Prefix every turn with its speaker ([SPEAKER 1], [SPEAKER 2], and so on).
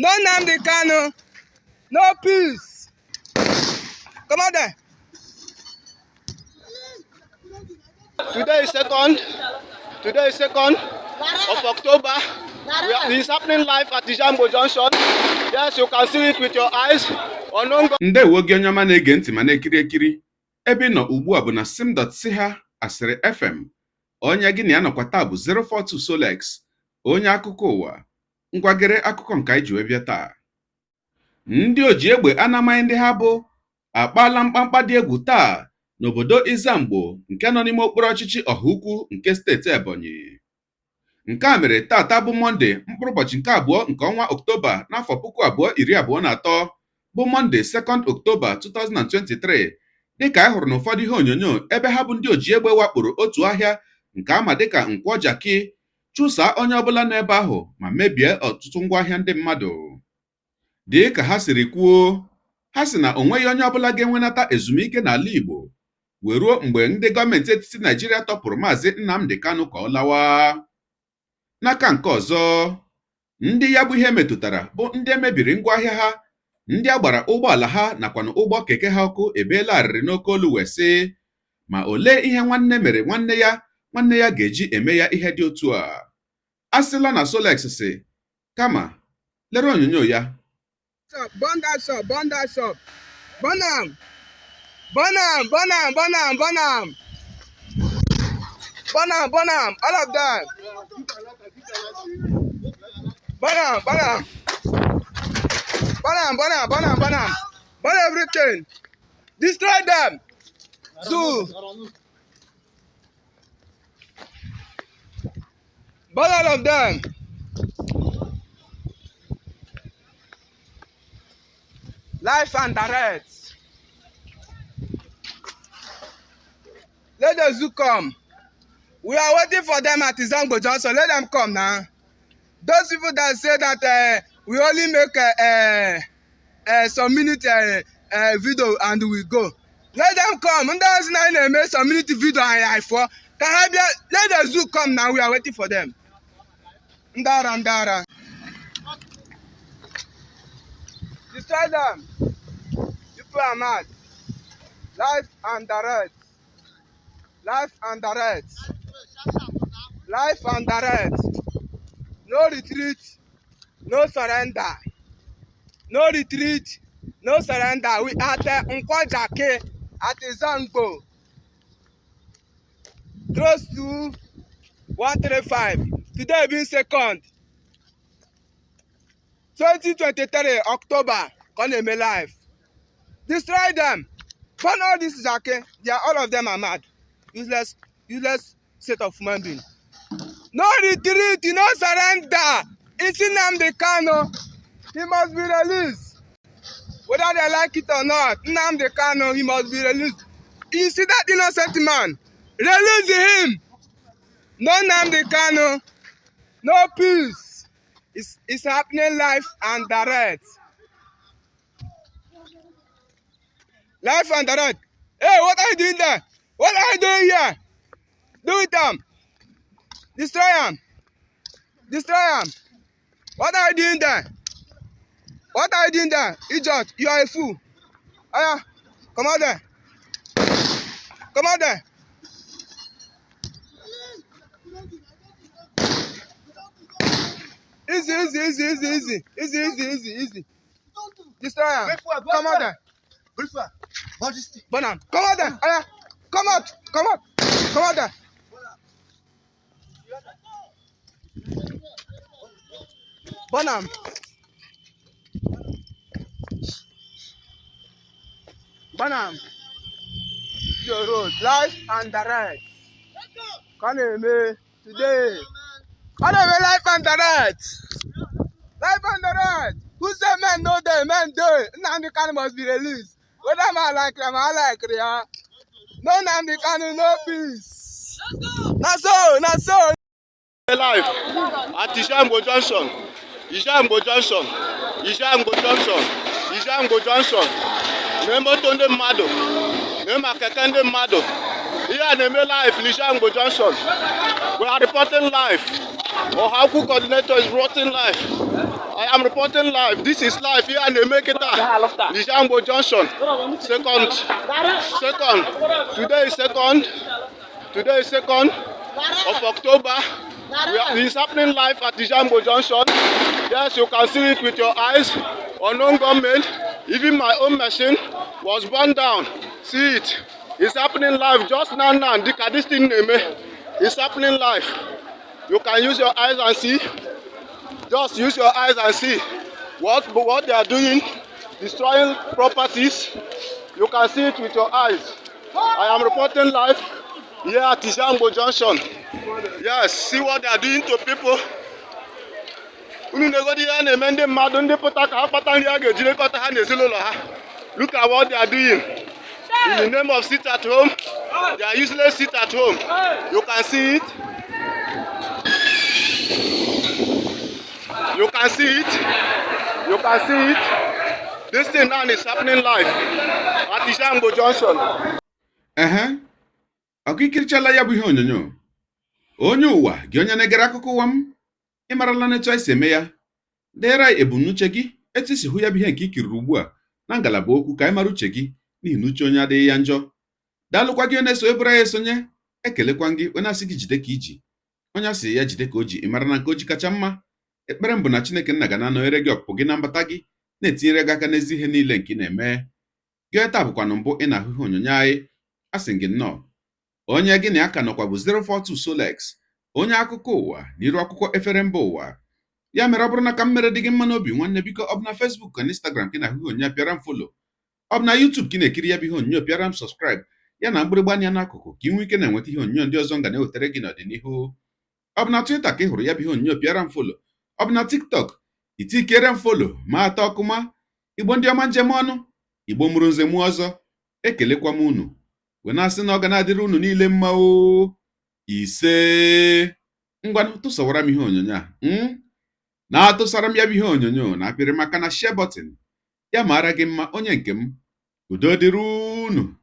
[SPEAKER 1] No Nnamdi Kanu, no peace. Come on there.
[SPEAKER 2] Today is second. Today is 2nd of October. It's happening live at Ijambo Junction. Yes, you can see it with your eyes. Unknown
[SPEAKER 3] Ndewo gị onye ọma na-ege ntị ma na-ekiri ekiri. Ebe ị nọ ugbu a bụ na sim.si ha asịrị FM. Onye gị na ya nọkwa taa bụ 042 Solex, onye akụkọ ụwa. Ngwagere akụkọ nke anyị ji wee bịa taa. Ndị oji egbe anamaghị ndị ha bụ akpaala mkpamkpa dị egwu taa n'obodo Izamgbo nke nọ n'ime okpuru ọchịchị Ọhaukwu nke steeti Ebonyi. Nke a mere tata bụ Mọnde, mkpụrụ ụbọchị nke abụọ nke ọnwa Ọktoba n'afọ 2023, bụ Mọnde 2nd October 2023, dịka anyị hụrụ n'ụfọdụ ihe onyonyo ebe ha bụ ndị oji egbe wakporo otu ahịa nke ama dịka Nkwọ Jaki, chụsaa onye ọbụla n'ebe ahụ ma mebie ọtụtụ ngwaahịa ndị mmadụ. Dị ka ha siri kwuo, ha sị na o nweghị onye ọbụla ga-enwenata ezumike n'ala Igbo wee ruo mgbe ndị gọọmenti etiti Naijiria tọpụrụ Maazị Nnamdi Kanu ka ọ lawa. N'aka nke ọzọ, ndị ya bụ ihe metụtara bụ ndị emebiri ngwaahịa ha, ndị a gbara ụgbọala ha nakwanụ ụgbọ keke ha ọkụ ebeela arịrị n'oke olu wee sị, ma olee ihe nwanne mere nwanne ya, nwanne ya ga-eji eme ya ihe dị otu a? A sịla na Solex sị, kama lere onyonyo ya.
[SPEAKER 1] Shop, burn that shop, burn that shop. Burn am. Burn am, burn am, burn am, burn am. Burn am, burn am, all of them. Burn am, burn am. Burn am, burn am, burn am, burn am. Burn everything. Destroy them. Zoo. Burn all of them. Life and direct. Let the zoo come. We are waiting for them at Izangbo Junction. Let them come now. Those people that say that we only make some minute video and we go. Let them come. Ndị ọzọ na anyị na-eme some minute video anyị anyị fụọ. Ka ha bịa. Let the zoo come now. We are waiting for them. Ndị ara, ndị ara. Destroy them. People are mad. Life and direct. Life and direct. Life and direct. No retreat. No surrender. No retreat. No surrender. We are the Nkwajake at Izangbo. Close to 135. Today being second. 2023 October. Ka ọ na-eme live. Destroy them. Burn all this jake. They are, all of them are mad. Useless, useless set of human beings. No retreat, no surrender. It's Nnamdi Kanu. He must be released. Whether they like it or not, Nnamdi Kanu, he must be released. You see that innocent man? Release him. No Nnamdi Kanu. No peace. It's happening live and direct. Live and direct. Hey, what are you doing there? What are you doing here? Do it them. Destroy them. Destroy them. What are you doing there? What are you doing there? Idiot, you are a fool. Aya, come out there. Come out there. Easy, easy, easy, easy, easy. Easy, easy, easy, easy. Destroy am. Come out there. Burn am. Come out there. Aya, come out. Come out. Come out there. Burn am. Burn am. Your road. Life and direct. Ka ọ na-eme today. Ọ na-eme life and direct. Life and direct. Who say men no dey, men dey. Nnamdi Kanu must be released. Whether man like am or I like ya. No Nnamdi Kanu, no peace. Na so, na so.
[SPEAKER 2] Live at Ijambo Junction. Ijambo Junction. Ijambo Junction. Ijambo Junction. Na moto ndị mmadụ. Na ma keke ndị mmadụ. Ihe a na-eme live n'Ijambo Junction. We are reporting live. Ohaukwu coordinator is reporting live I am reporting live. This is live here in Emeketa, Ishiangbo Junction. Second, second. Today is second. Today is 2nd of October. It's happening live at Ishiangbo Junction. Yes, you can see it with your eyes. Unknown gunmen, even my own machine was burned down. See it. It's happening live just now. Now, Dịka this thing na-eme. It's happening live. You can use your eyes and see. Just use your eyes and see what they are doing, destroying properties. You can see it with your eyes. I am reporting live here at Ishiangbo Junction. Yes, see what they are doing to people. Unu na-egodi ihe a na-eme ndị mmadụ, ndị pụta ka ha kpata nri a ga-eji lekọta ha na ezinụlọ ha. Look at what they are doing. In the name of sit at home, they are useless sit at home. You can see it. You can see it. You can see it. This thing now is happening live at Ishiangbo Junction.
[SPEAKER 3] Ehe, ọkụ ikirichala ya bụ ihe onyonyo. Onye ụwa gị, onye na-egere akụkọ ụwa m, ị marala n'etu anyị si eme ya. Deere anyị ebumnuche gị, etu isi hụ ya bụ ihe nke ikiriri ugbu a, na ngalaba okwu, ka anyị mara uche gị, n'ihi na uche onye adịghị ya njọ. Daalụkwa gị onye na-eso eburu anyị esonye. Ekelekwa gị onye asị gị jide ka iji. Onye asị ya jide ka o ji, ị mara na nke o ji kacha mma. Ekpere m bụ na Chineke nna ga na-anọnyere gị, ọpụpụ gị na mbata gị, na-etinyere gị aka n'ezi ihe niile nke ị na-eme. Gị taa bụkwanụ mbụ ị na-ahụ ihe onyonyo anyị, asị gị nnọọ. Onye gị na ya ka nọkwa bụ 042 Solex, onye akụkọ ụwa n'iru akwụkwọ efere mba ụwa. Ya mere, ọ bụrụ na ka m mere dị gị mma n'obi, nwanne, biko, ọ bụ na Facebook na Instagram ka ị na-ahụ ihe onyonyo, pịara m follow. Ọ bụ na YouTube ka ị na-ekiri ya bụ ihe onyonyo, pịara m subscribe, ya na mgbịrịgba anya n'akụkụ, ka ị nwee ike na-enweta ihe onyonyo ndị ọzọ m ga na-ewetara gị n'ọdịnihu. Ọ bụ na Twitter ka ị hụrụ ya bụ ihe onyonyo, pịara m follow. Ọ bụ na TikTok, itikere m follow ma atọ ọkụma. Igbo ndị ọma, njem ọnụ, Igbo mụrụ nze mụọ ọzọ, ekelekwa m unu wee na-asị na ọ ga na-adịrị unu niile mma o. Ise. Ngwanụ, tụsawara m ihe onyonyo a, na-atụsara m ya bụ ihe onyonyo na apịrị maka na share button. Ya mara gị mma, onye nke m. Udo dịrị unu.